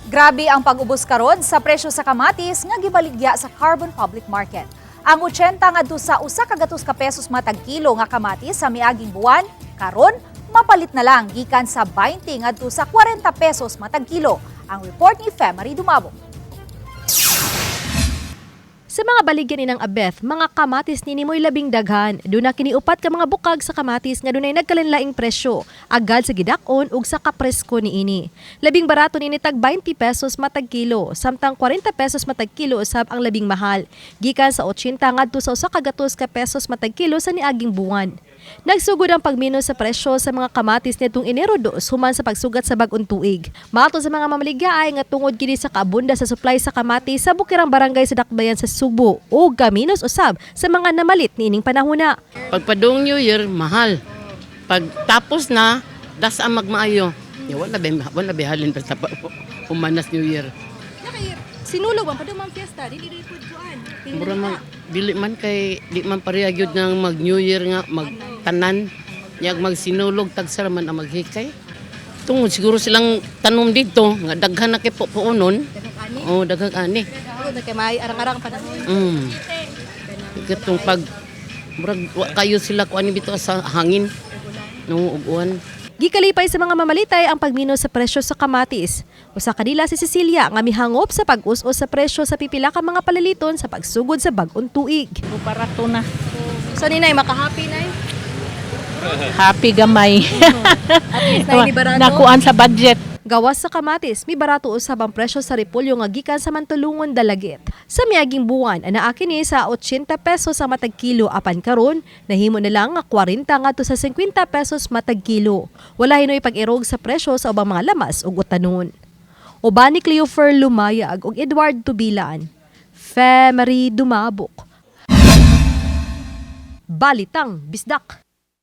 Grabe ang pag-ubos karon sa presyo sa kamatis nga gibaligya sa Carbon Public Market. Ang 80 ngadto sa 100 ka pesos matag kilo nga kamatis sa miaging buwan, karon mapalit na lang gikan sa 20 ngadto sa 40 pesos matag kilo. Ang report ni Femary Dumabo. Sa mga baligyan inang Abeth, mga kamatis nini mo'y labing daghan. Duna kini upat ka mga bukag sa kamatis nga dunay nagkalinlaing presyo, agad sa gidak-on ug sa kapresko niini. Labing barato nini tag 20 pesos matag kilo, samtang 40 pesos matag kilo usab ang labing mahal, gikan sa 80 ngadto sa 100 ka pesos matag kilo sa niaging buwan. Nagsugod ang pagmino sa presyo sa mga kamatis nitong Enero 2 human sa pagsugat sa bag-ong tuig. Mato sa mga mamaligya ay nga tungod kini sa kaabunda sa supply sa kamatis sa bukirang barangay sa Dakbayan sa Sugbo o gaminos usab sa mga namalit niining panahona. Pagpadung New Year, mahal. Pag tapos na, das ang magmaayo. Ya, wala ba halin pa sa humanas New Year. Sinulog ang padumang fiesta dili dili pud kuan. Mura man, dili man kay di man pareha gyud nang mag New Year nga magtanan, yag magsinulog tagsara man ang maghikay. Tungod siguro silang tanom dito nga daghan na kay puonon. Oh, daghang ani. Kay may arang-arang panahon. Katong pag murag wa kayo sila kuan bitaw sa hangin no ug uwan. Gikalipay sa mga mamalitay ang pagmino sa presyo sa kamatis. Usa kanila si Cecilia nga mihangop sa pag-us-us sa presyo sa pipila ka mga palaliton sa pagsugod sa bag-ong tuig. Barato na. So ninay, makahappy nay? Happy gamay. At least nay ni barato. Nakuan sa budget. Gawas sa kamatis, may barato usab ang presyo sa repolyo nga gikan sa Mantulungon, Dalagit. Sa miaging buwan, anaa kini sa 80 pesos ang matag kilo apan karon nahimo na lang nga 40 ngadto sa 50 pesos matag kilo. Wala hinoy pag-irog sa presyo sa ubang mga lamas ug utanon. Uban ni Cleofer Lumayag ug Edward Tubilan. Femery Dumabok. Balitang Bisdak.